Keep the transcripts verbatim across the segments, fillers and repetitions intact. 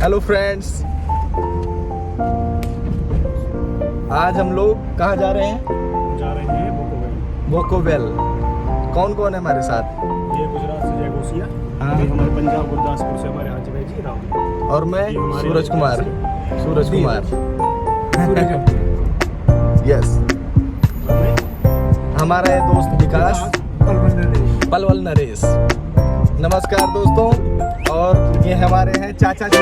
Hello friends, आज हम लोग कहाँ जा रहे हैं? जा रहे हैं बोकोबेल। बोकोबेल। कौन कौन है हमारे साथ? ये गुजरात से जय घोसिया। हाँ। ये हमारे पंजाब गुरदासपुर से हमारे आजम भाई जी राहुल। और मैं ये हमारे सूरज कुमार। सूरज कुमार। सूरज। Yes। हमारा है दोस्त विकास। पलवल नरेश। पलवल नरेश। नमस्कार दोस्तों, और ये हमारे हैं चाचा जी।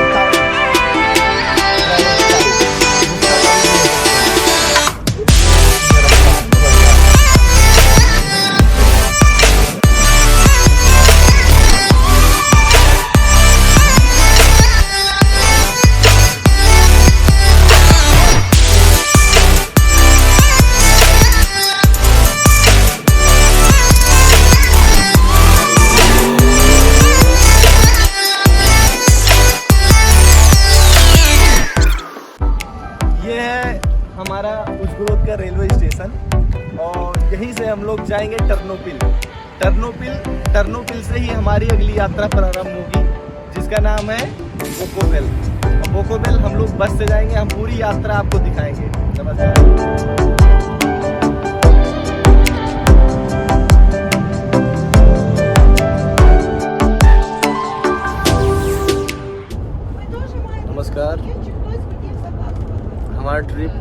ये है हमारा उजग्रोद का रेलवे स्टेशन और यहीं से हम लोग जाएंगे टर्नोपिल। टर्नोपिल, टर्नोपिल से ही हमारी अगली यात्रा प्रारंभ होगी, जिसका नाम है बोकोबेल। और बोकोबेल हम लोग बस से जाएंगे, हम पूरी यात्रा आपको दिखाएंगे। नमस्कार। नमस्कार। हमारा ट्रिप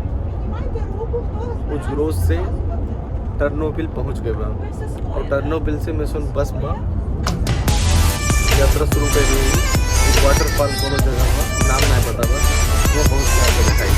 उजग्रोद से टर्नोपिल पहुँच गए बा और टर्नोपिल से मैं सुन बस में यात्रा शुरू कर दी। एक वाटरफॉल कोनो जगह बा, नाम नहीं पता बा, वो बहुत प्यार से दिखाई।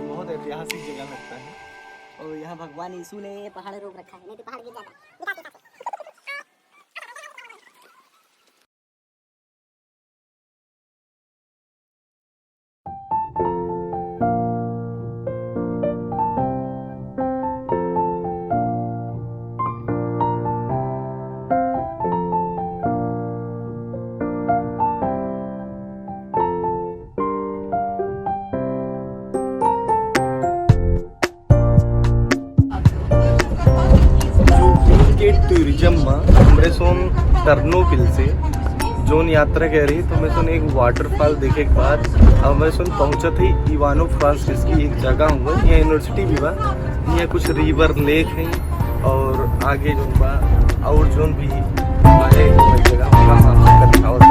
बहुत ऐतिहासिक जगह लगता है। और यहाँ भगवान यीशु ने पहाड़ रोक रखा है, नहीं तो पहाड़ गिर जाता। के टूरिज्म में हमरे सोन टर्नोपिल से जोन यात्रा करी, तो मैं सोन एक वाटरफॉल देखे के बाद अब मैं सोन पहुँचत ही इवानो फ्रांसिस की एक जगह हुआ, यहाँ यूनिवर्सिटी भी बा, यहाँ कुछ रिवर लेक है और आगे जोन बा और जोन भी बड़े जगह हुआ, हम सबका दिखावत बा।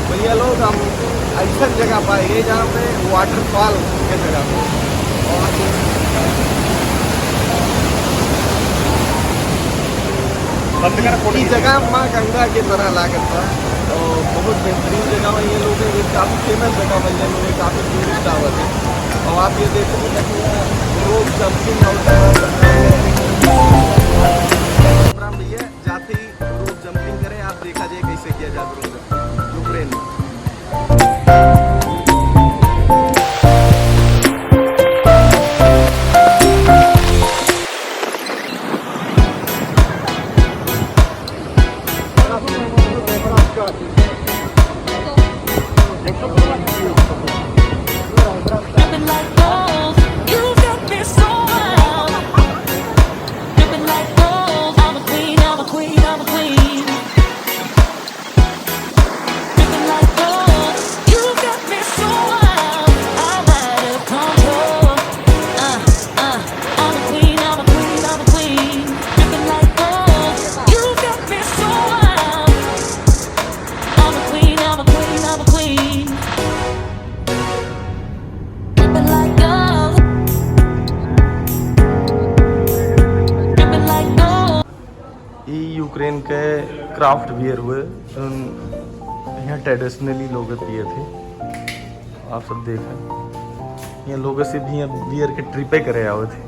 भैया लोग, हम ऐसा जगह पाएंगे जहाँ पे वाटरफॉल के जगह पे। और बंद कर, फोड़ ई जगह माँ गंगा के तरह लागत बा। और बहुत बेहतरीन जगह बा। ये लोग, ये काफी फेमस जगह बा, ये लोग काफी टूरिस्ट आवत है। और आप ये देखो कि देखिए, रोप जंपिंग और राम राम भैया, जाते ही रोप जंपिंग करें, आप देखा जाए कैसे किया जाए रोप जंपिंग यूक्रेन में। ई यूक्रेन के क्राफ्ट बियर हुए, जौन यहाँ ट्रेडिशनली लोग पिए थे। आप सब देखें, ये लोग सिर्फ यहाँ बियर के ट्रिपे करे आवे थे।